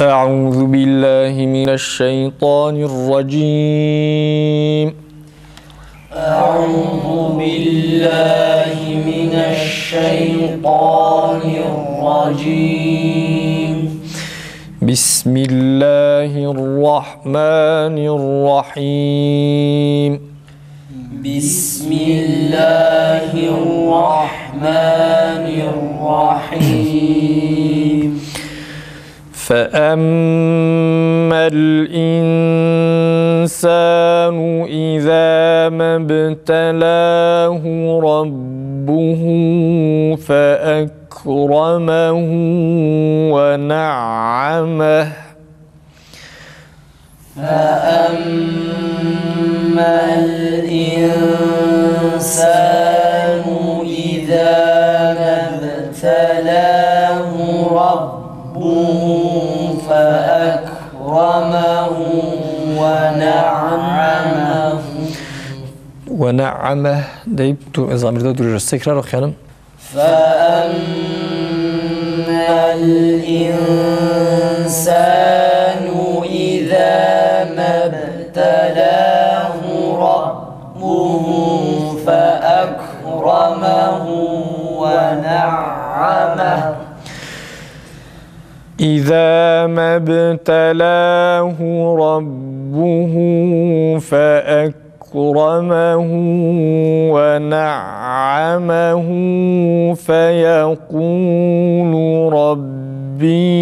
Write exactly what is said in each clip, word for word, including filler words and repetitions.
أعوذ بالله من الشيطان الرجيم. أعوذ بالله من الشيطان الرجيم. بسم الله الرحمن الرحيم. بسم الله الرحمن الرحيم. فأما الإنسان إذا ما ابتلاه ربه فأكرمه ونعمه. فأما الإنسان إذا ما ابتلاه ربه فأكرمه ونعمه. ونعمه deyip dur, zamir de duruyoruz. Tekrar okuyalım. فأما الإنسان إذا ما ابتلاه ربه فأكرمه ونعمه. إذا ما ابتلاه ربه فأكرمه ونعمه فيقول ربي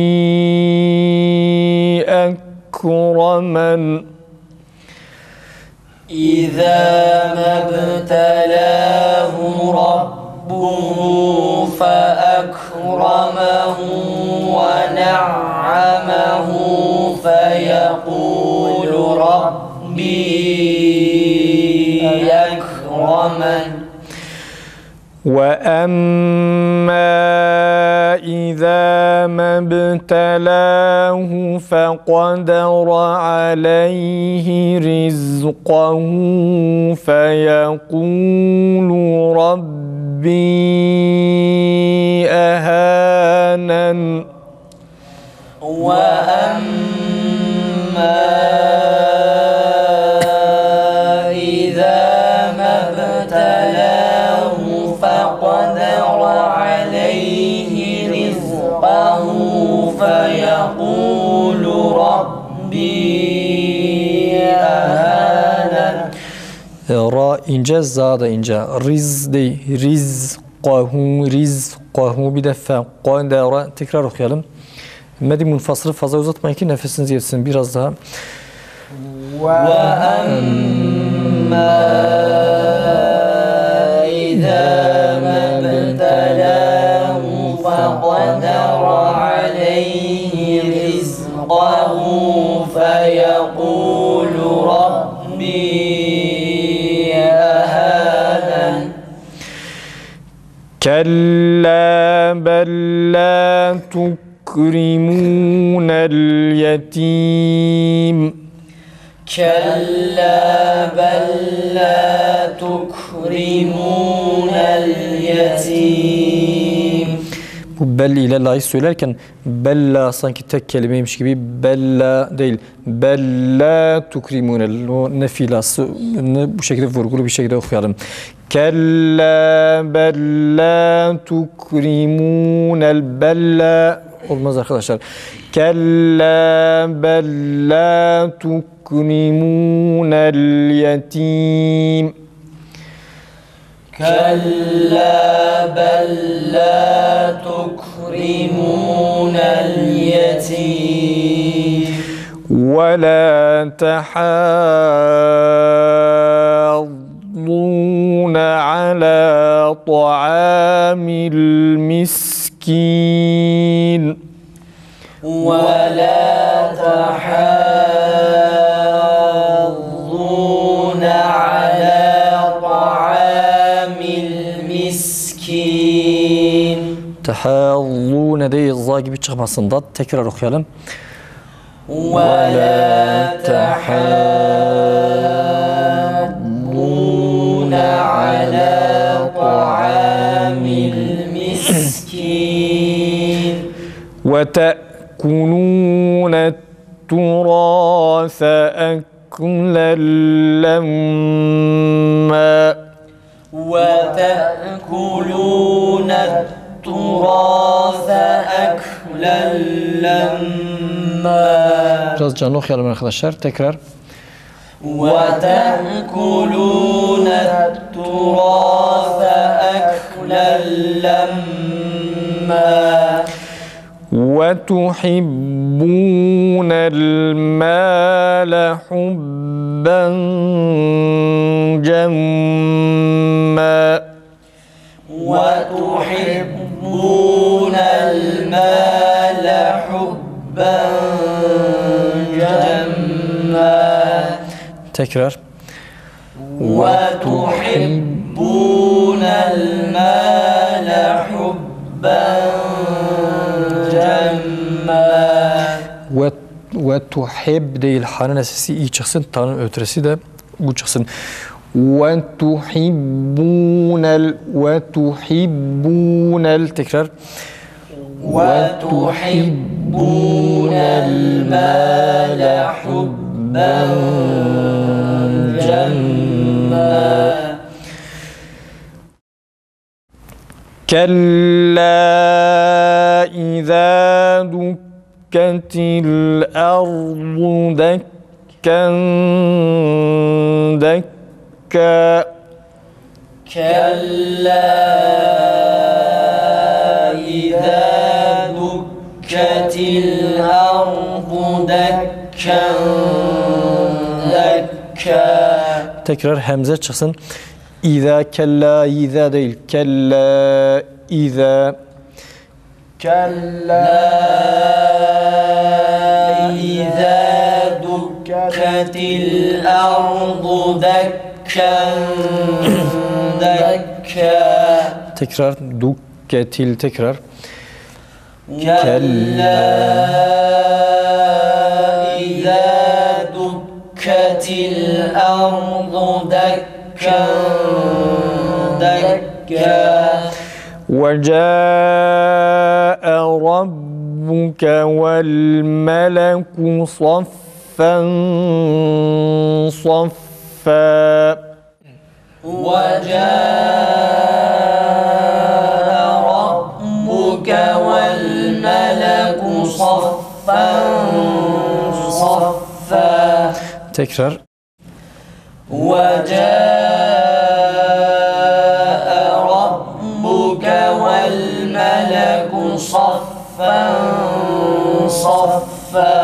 أكرمن. إذا ما ابتلاه ربه فأكرمه ونعمه فيقول ربي أكرمن. وأما إذا ما ابتلاه فقدر عليه رزقه فيقول ربي أهانن. وأما إذا ما ابتلاه فقدر عليه رزقه فيقول ربي أهانن. Ra ince, za da ince. Riz değil, rizqahu, rizqahu. Bir de fe, qadara. Tekrar okuyalım. Medi munfasılı fazla uzatmayın ki nefesiniz yetsin. Biraz daha. وأما إذا ما ابتلاه فقدر عليه رزقه فيقول ربي أهانن. كلا بل لا تكرمون اليتيم. كلا بل لا تكرمون اليتيم. Bu bel ile la'yı söylerken bella sanki tek kelimeymiş gibi bella değil. Bella tukrimunel. O ne fiilası, ne bu şekilde vurgulu bir şekilde okuyalım. Kella bella tukrimunel bella. Olmaz arkadaşlar. Kella bella tukrimunel yetim. كلا بل لا تكرمون اليتيم. ولا تحاضون على طعام المسكين. ولا تحاضون على طعام المسكين. Tehazzûne değil, za gibi çıkmasın da. Tekrar okuyalım. ولا تحاضون على طعام المسكين. Ve te يأكلون التراث أكلا لما. وتأكلون التراث أكلا لما. Biraz canlı okuyalım arkadaşlar. Tekrar. وتأكلون التراث أكلا لما. وتحبون المال حبا جما. وتحبون المال حبا جما. Tekrar. وتحبون المال حبا جما. Ve, ve tuhib değil. Ha'nın sesi iyi çıksın. Ta'nın ötresi de bu çıksın. Ve tuhibbunel, ve tuhibbunel. Tekrar. وتحبون المال حبا جما. كلا إذا دكت الأرض دكا دكا. كلا إذا دكت الأرض دكا دكا. Tekrar hemze çıksın. İza kella, iza değil. Kella, iza. كلا إذا دكت الأرض دكا دكا. Tekrar dukketil tekrar. كلا إذا دكت الأرض دكا دكا. وجاء ربك والملك صفا صفا. وجاء ربك والملك صفا صفا. Tekrar. وجاء ربك والملك صفا صفا.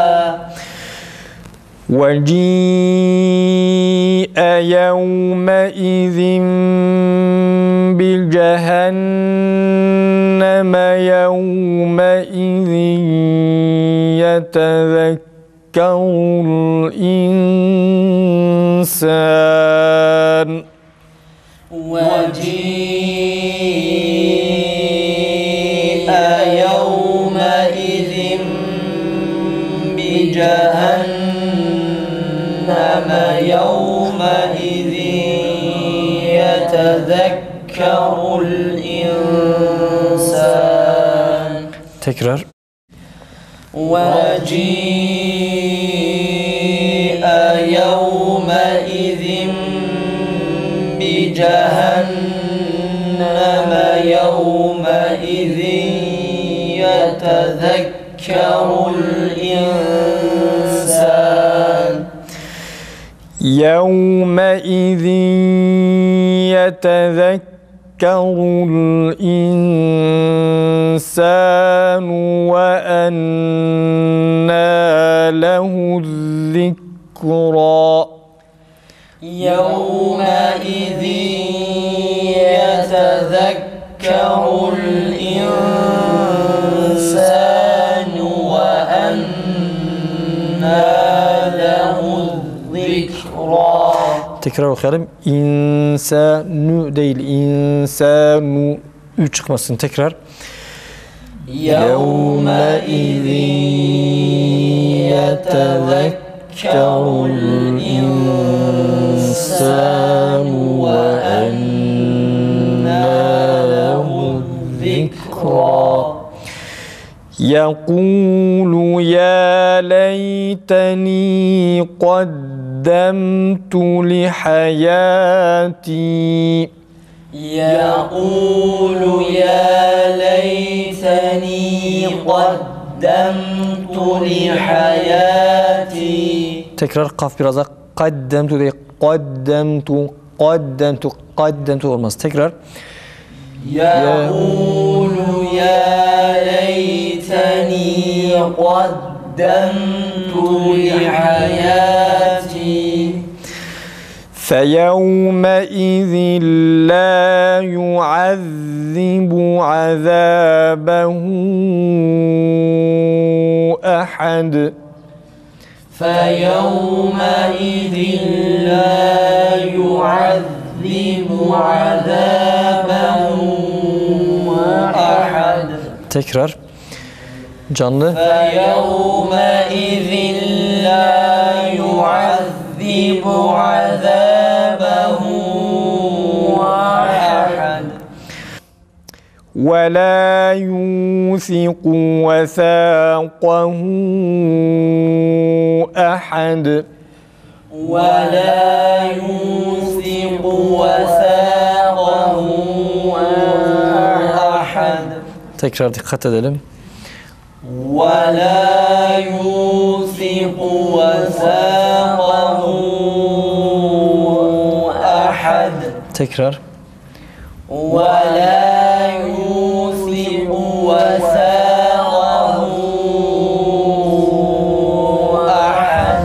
وجيء يومئذ بجهنم يومئذ يتذكر الإنسان. وجيء يومئذ بجهنم يومئذ يتذكر الإنسان. Tekrar. وجيء يومئذ بجهنم يومئذ يتذكر الإنسان. يومئذ يتذكر الإنسان وأنى له الذكرى. يومئذ يتذكر الإنسان وأنى له الذكرى. Tekrar okuyalım. İnsanü değil, insanu. Ü çıkmasın. Tekrar. يومئذ يتذكر الإنسان وأنى له الذكرى. يقول يا ليتني قدمت لحياتي. يقول يا ليتني قدمت لحياتي. Tekrar, kaf biraz daha قدمت değil, قدمت، قدمت، قدمت olmaz. Tekrar. يقول يا ليتني قدمت لحياتي. فيومئذ لا يعذب عذابه أحد. فيومئذ لا يعذب عذابه أحد. Tekrar. Canlı. فيومئذ لا يعذب عذابه أحد. ولا يوثق وثاقه أحد. ولا يوثق وثاقه أحد. Tekrar dikkat edelim. ولا يوثق وثاقه أحد. Tekrar. ولا يوثق وثاقه أحد.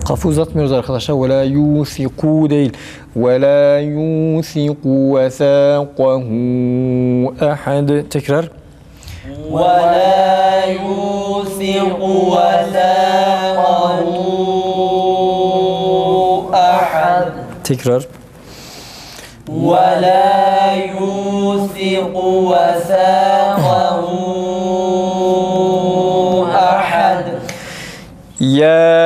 Kafı uzatmıyoruz arkadaşlar. ولا يوثق değil. ولا يوثق وثاقه أحد. Tekrar. ولا يوثق وثاقه أحد. Tekrar. ولا يوثق وثاقه أحد. يا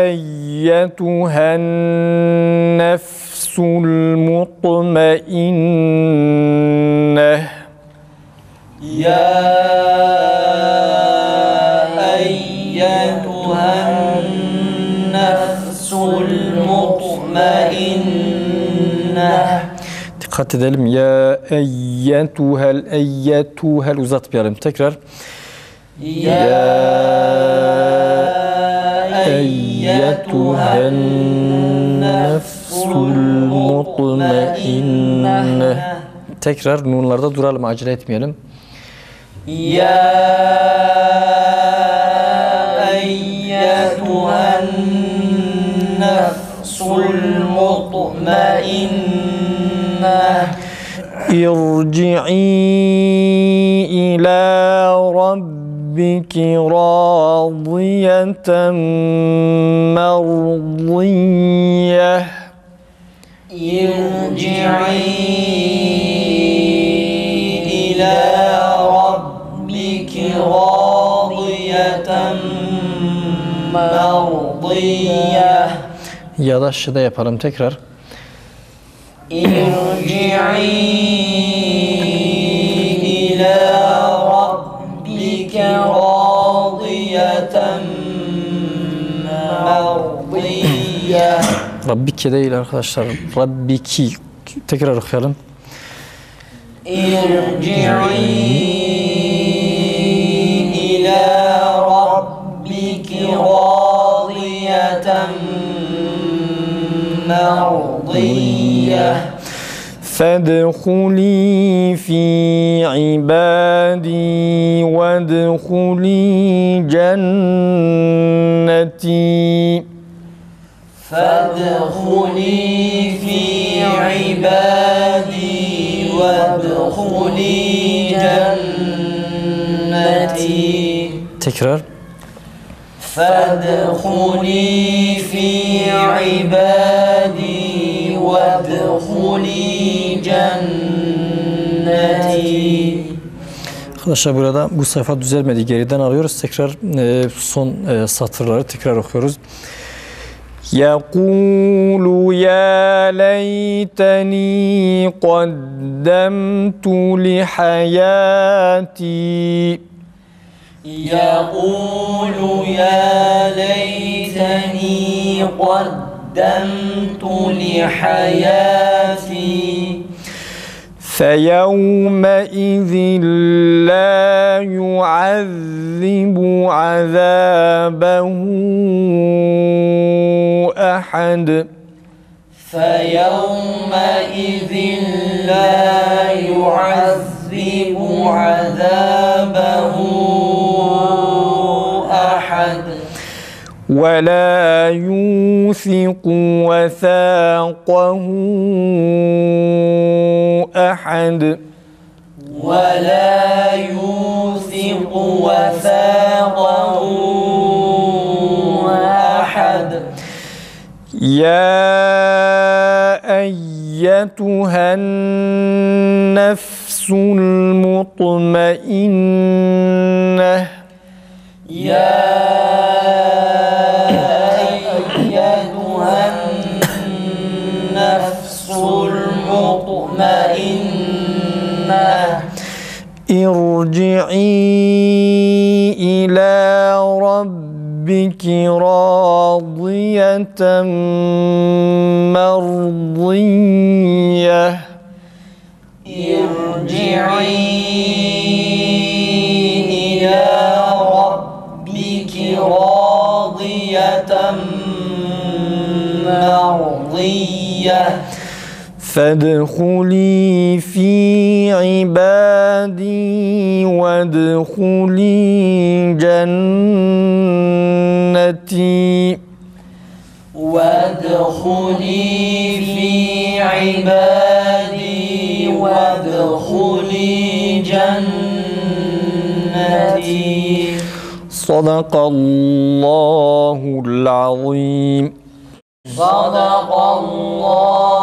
أيتها النفس المطمئنة. يا أيتها النفس المطمئنة. Dikkat edelim. يا أيتها، الأيتها uzatmayalım. Tekrar. يا أيتها النفس المطمئنة. Tekrar, nunlarda duralım, acele etmeyelim. يا أيتها النفس المطمئنة. ارجعي إلى ربك راضية مرضية. ارجعي إلى ربك راضية مرضية. Ya da şi de yapalım tekrar. ارجعي إلى ربك راضية مرضية. Rabbike değil arkadaşlar. Rabbiki. Tekrar okuyalım. ارجعي إلى ربك راضية مرضية. فادخلي في عبادي وادخلي جنتي. فادخلي في عبادي وادخلي جنتي. Tekrar. فادخلي في عبادي وادخلي جنتي. Arkadaşlar, burada bu sayfa düzelmedi. Geriden alıyoruz. Tekrar, e, son, e, satırları tekrar okuyoruz. يقول يا ليتني قدمت لحياتي. يقول يا ليتني قدمت لحياتي. فيومئذ لا يعذب عذابه أحد. فيومئذ لا يعذب عذابه أحد. ولا يوثق وثاقه أحد. ولا يوثق وثاقه أحد. يا أيتها النفس المطمئنة. يا أيتها النفس المطمئنة. ارجعي إلى ربك راضية مرضية. ارجعي إلى ربك راضية مرضية. فادخلي في عبادي وادخلي جنتي. وادخلي في عبادي وادخلي جنتي. صدق الله العظيم. صدق الله